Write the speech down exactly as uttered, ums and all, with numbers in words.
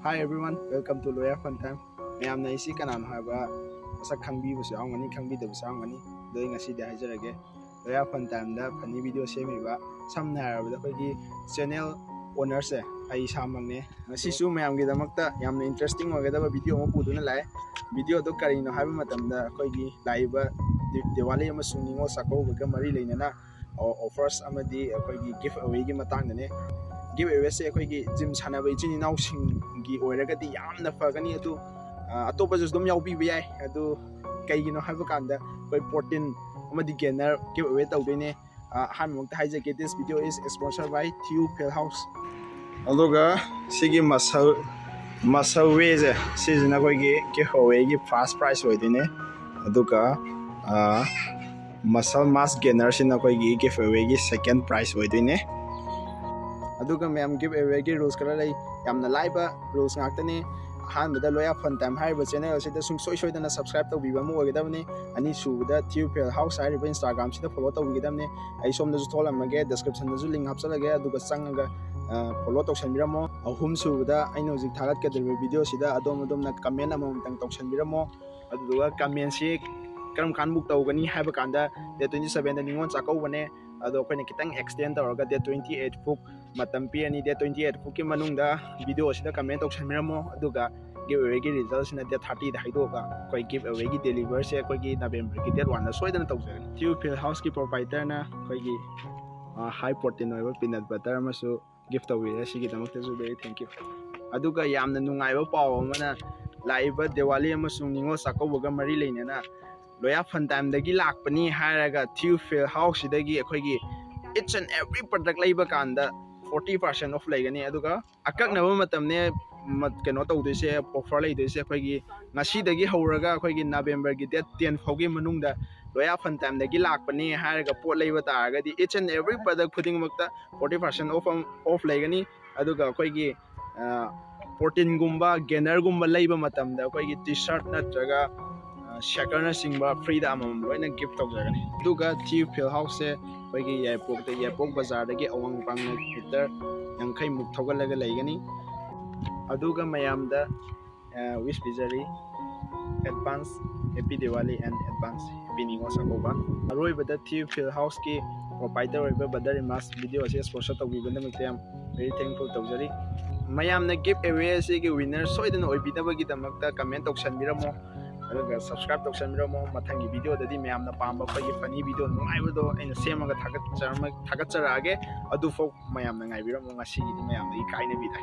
Hi everyone, welcome to Loya Fun Time. ꯃꯌꯥꯝꯅ ꯑꯩꯁꯤ ꯀꯅꯥꯅꯣ ꯍꯥꯏꯕ ꯃꯁꯛ ꯈꯪꯕꯤꯕꯁꯨ ꯌꯥꯎꯔꯝꯒꯅꯤ, ꯈꯪꯕꯤꯗꯕꯁꯨ ꯌꯥꯎꯔꯝꯒꯅꯤ꯫ ꯑꯗꯣ ꯑꯩ ꯉꯁꯤꯗꯤ ꯍꯥꯏꯖꯔꯒꯦ, Loya Fun Time ꯗ funny video ꯁꯦꯝꯃꯤꯕ, ꯁꯝꯅ ꯍꯥꯏꯔꯕꯗ ꯑꯩꯈꯣꯏꯒꯤ channel owner ꯁꯦ ꯑꯩ ꯏꯁꯥꯃꯛꯅꯦ꯫ ꯉꯁꯤꯁꯨ ꯃꯌꯥꯝꯒꯤꯗꯃꯛꯇ ꯌꯥꯝꯅ interesting ꯑꯣꯏꯒꯗꯕ video ꯑꯃ ꯄꯨꯗꯨꯅ ꯂꯥꯛꯑꯦ꯫ Video ꯗꯣ ꯀꯔꯤꯅꯣ ꯍꯥꯏꯕ ꯃꯇꯝꯗ, ꯑꯩꯈꯣꯏꯒꯤ ꯂꯥꯛꯏꯕ ꯗꯤ-, ꯗꯤꯋꯥꯂꯤ ꯑꯃꯁꯨꯡ ꯅꯤꯉꯣꯜ ꯆꯥꯛꯀꯧꯕꯒ ꯃꯔꯤ ꯂꯩꯅꯅ ꯑꯣ-, offers ꯑꯃꯗꯤ ꯑꯩꯈꯣꯏꯒꯤ give away ꯒꯤ ꯃꯇꯥꯡꯗꯅꯦ꯫ Give away ꯁꯦ ꯑꯩꯈꯣꯏꯒꯤ gym ꯁꯥꯟꯅꯕ ꯏꯆꯤꯟ ꯏꯅꯥꯎꯁꯤꯡꯒꯤ ꯑꯣꯏꯔꯒꯗꯤ ꯌꯥꯝꯅ ꯐꯒꯅꯤ꯫ ꯑꯗꯨ, ꯑ, ꯑꯇꯣꯞꯄꯁꯨ ꯑꯗꯨꯝ ꯌꯥꯎꯕꯤꯕ ꯌꯥꯏ꯫ ꯑꯗꯨ ꯀꯩꯒꯤꯅꯣ ꯍꯥꯏꯕ ꯀꯥꯟꯗ, ꯑꯩꯈꯣꯏ protein ꯑꯃꯗꯤ gainer give away ꯇꯧꯗꯣꯏꯅꯦ꯫ ꯑ, ꯑꯍꯥꯟꯕꯃꯛꯇ ꯍꯥꯏꯖꯒꯦ, this video is sponsored by Thiu Pale House. ꯑꯗꯨꯒ ꯁꯤꯒꯤ muscle, muscle way ꯁꯦ, ꯁꯤꯁꯤꯅ ꯑꯩꯈꯣꯏꯒꯤ give away ꯒꯤ first prize ꯑꯣꯏꯗꯣꯏꯅꯦ꯫ ꯑꯗꯨꯒ, ꯑ, muscle mass gainer ꯁꯤꯅ ꯑꯩꯈꯣꯏꯒꯤ give away ꯒꯤ second prize ꯑꯣꯏꯗꯣꯏꯅꯦ꯫ ꯑꯗꯨꯒ ꯃꯌꯥꯝ, give away ꯒꯤ rules ꯈꯔ ꯂꯩ꯫ ꯌꯥꯝꯅ ꯂꯥꯏꯕ rules ꯉꯥꯛꯇꯅꯤ꯫ ꯑꯍꯥꯟꯕꯗ Loya Fun Time ꯍꯥꯏꯔꯤꯕ channel ꯑꯁꯤꯗ ꯁꯨꯡꯁꯣꯏ ꯁꯣꯏꯗꯅ subscribe ꯇꯧꯕꯤꯕ ꯑꯃ ꯑꯣꯏꯒꯗꯕꯅꯤ꯫ ꯑꯅꯤꯁꯨꯕꯗ Thiu Pale House ꯍꯥꯏꯔꯤꯕ Instagram ꯁꯤꯗ follow ꯇꯧꯕꯤꯒꯗꯕꯅꯤ꯫ ꯑꯩ ꯁꯣꯝꯗꯁꯨ ꯊꯣꯛꯍꯜꯂꯝꯃꯒꯦ, description ꯗꯁꯨ link ꯍꯥꯞꯆꯜꯂꯒꯦ, ꯑꯗꯨꯒ ꯆꯪꯉꯒ, ꯑ, follow ꯇꯧꯁꯟꯕꯤꯔꯝꯃꯣ꯫ ꯑꯍꯨꯝꯁꯨꯕꯗ ꯑꯩꯅ ꯍꯧꯖꯤꯛ ꯊꯥꯒꯠꯀꯗꯧꯔꯤꯕ video ꯁꯤꯗ ꯑꯗꯣꯝ ꯑꯗꯣꯝꯅ comment ꯑꯃꯃꯝꯇꯪ ꯇꯧꯁꯟꯕꯤꯔꯝꯃꯣ꯫ ꯑꯗꯨꯗꯨꯒ comment ꯁꯤ ꯀꯔꯝ ꯀꯥꯟ book ꯇꯧꯒꯅꯤ ꯍꯥꯏꯕ ꯀꯥꯟꯗ, date twenty seven ꯗ ꯅꯤꯉꯣꯜ ꯆꯥꯛꯀꯧꯕꯅꯦ, ꯑꯗꯣ ꯑꯩꯈꯣꯏꯅ ꯈꯤꯇꯪ extend ꯇꯧꯔꯒ date twenty eight ꯐꯥꯎ ꯃꯇꯝ ꯄꯤꯔꯅꯤ꯫ Date twenty eight ꯐꯥꯎꯒꯤ ꯃꯅꯨꯡꯗ video ꯑꯁꯤꯗ comment ꯇꯧꯁꯟꯕꯤꯔꯝꯃꯣ, ꯑꯗꯨꯒ give away ꯒꯤ result ꯁꯤꯅ date thirty ꯗ ꯍꯥꯏꯗꯣꯛꯑꯒ ꯑꯩꯈꯣꯏ give away ꯒꯤ deliver ꯁꯦ ꯑꯩꯈꯣꯏꯒꯤ November ꯒꯤ date one ꯗ ꯁꯣꯏꯗꯅ ꯇꯧꯖꯒꯅꯤ꯫ Thiu Pale House ꯀꯤ proprietor ꯅ ꯑꯩꯈꯣꯏꯒꯤ, ꯑ, high protein ꯑꯣꯏꯕ peanut butter ꯑꯃꯁꯨ gift ꯇꯧꯕꯤꯔꯦ꯫ ꯁꯤꯒꯤꯗꯃꯛꯇꯁꯨ very thank you꯫ ꯑꯗꯨꯒ ꯌꯥꯝꯅ ꯅꯨꯡꯉꯥꯏꯕ ꯄꯥꯎ ꯑꯃꯅ, ꯂꯥꯛꯏꯕ ꯗꯤꯋꯥꯂꯤ ꯑꯃꯁꯨꯡ ꯅꯤꯉꯣꯜ ꯆꯥꯛꯀꯧꯕꯒ ꯃꯔꯤ ꯂꯩꯅꯅ Loya Fun Time ꯗꯒꯤ ꯂꯥꯛꯄꯅꯤ ꯍꯥꯏꯔꯒ Thiu Pale House ꯁꯤꯗꯒꯤ ꯑꯩꯈꯣꯏꯒꯤ each and every product ꯂꯩꯕ ꯀꯥꯟꯗ forty percent off ꯂꯩꯒꯅꯤ꯫ ꯑꯗꯨꯒ ꯑꯀꯛꯅꯕ ꯃꯇꯝꯅꯦ, ꯃ-, ꯀꯩꯅꯣ ꯇꯧꯗꯣꯏꯁꯦ, offer ꯂꯩꯗꯣꯏꯁꯦ ꯑꯩꯈꯣꯏꯒꯤ ꯉꯁꯤꯗꯒꯤ ꯍꯧꯔꯒ ꯑꯩꯈꯣꯏꯒꯤ November ꯒꯤ date ten ꯐꯥꯎꯒꯤ ꯃꯅꯨꯡꯗ Loya Fun Time ꯗꯒꯤ ꯂꯥꯛꯄꯅꯤ ꯍꯥꯏꯔꯒ ꯄꯣꯠ ꯂꯩꯕ ꯇꯥꯔꯒꯗꯤ each and every product ꯈꯨꯗꯤꯡꯃꯛꯇ forty percent off ꯑꯃ, off ꯂꯩꯒꯅꯤ꯫ ꯑꯗꯨꯒ ꯑꯩꯈꯣꯏꯒꯤ, ꯑ, protein ꯒꯨꯝꯕ, gainer ꯒꯨꯝꯕ ꯂꯩꯕ ꯃꯇꯝꯗ ꯑꯩꯈꯣꯏꯒꯤ T-shirt ꯅꯠꯇ꯭ꯔꯒ, ꯑ, shaker ꯅꯆꯤꯡꯕ free ꯗ ꯑꯃꯃꯝ ꯂꯣꯏꯅ gift ꯇꯧꯖꯒꯅꯤ꯫ ꯑꯗꯨꯒ Thiu Pale House ꯁꯦ ꯑꯩꯈꯣꯏꯒꯤ ꯌꯥꯏꯔꯤꯄꯣꯛꯇ, ꯌꯥꯏꯔꯤꯄꯣꯛ ꯕꯖꯥꯔꯗꯒꯤ ꯑꯋꯥꯡ ꯄꯥꯡꯅ meter ꯌꯥꯡꯈꯩ ꯃꯨꯛ ꯊꯧꯒꯠꯂꯒ ꯂꯩꯒꯅꯤ꯫ ꯑꯗꯨꯒ ꯃꯌꯥꯝꯗ ꯋꯤꯁ ꯄꯤꯖꯔꯤ, advance happy Diwali and advance happy Ningol Chakkouba꯫ ꯑꯔꯣꯏꯕꯗ ꯊꯤꯌꯨ ꯐꯤꯜ ꯍꯥꯎꯁꯀꯤ ꯄ꯭ꯔꯣꯄꯥꯏꯇꯔ ꯑꯣꯏꯕ ꯕ꯭ꯔꯗꯔ ꯏꯃꯥꯁ ꯚꯤꯗꯤꯑꯣ ꯑꯁꯤ ꯁ꯭ꯄꯣꯟꯁꯔ ꯇꯧꯕꯤꯕꯗꯃꯛꯇ ꯌꯥꯝ very thankful ꯇꯧꯖꯔꯤ꯫ ꯃꯌꯥꯝꯅ ꯒꯤꯐ ꯑꯦꯋꯦ ꯑꯁꯤꯒꯤ ꯋꯤꯟꯅꯔ ꯁꯣꯏꯗꯅ ꯑꯣꯏꯕꯤꯅꯕꯒꯤꯗꯃꯛꯇ ꯀꯃꯦꯟ ꯇꯧꯁꯟꯕꯤꯔꯝꯃꯣ, ꯑꯗꯨꯒ ꯁꯕꯁꯀ꯭ꯔꯥꯏꯕ ꯇꯧꯁꯟꯕꯤꯔꯝꯃꯣ꯫ ꯃꯊꯪꯒꯤ ꯚꯤꯗꯤꯑꯣꯗꯗꯤ ꯃꯌꯥꯝꯅ ꯄꯥꯝꯕ ꯑꯩꯈꯣꯏꯒꯤ ꯐꯅꯤ ꯚꯤꯗꯤꯑꯣ ꯅꯨꯡꯉꯥꯏꯕꯗꯣ ꯑꯩꯅ ꯁꯦꯝꯃꯒ ꯊꯥꯒꯠꯆꯔꯝ-, ꯊꯥꯒꯠꯆꯔꯛꯑꯒꯦ꯫ ꯑꯗꯨꯐꯥꯎ ꯃꯌꯥꯝꯅ ꯉꯥꯏꯕꯤꯔꯝꯃꯣ꯫ ꯉꯁꯤꯒꯤꯗꯤ ꯃꯌꯥꯝꯗꯒꯤ ꯀꯥꯏꯅꯕꯤꯔꯦ꯫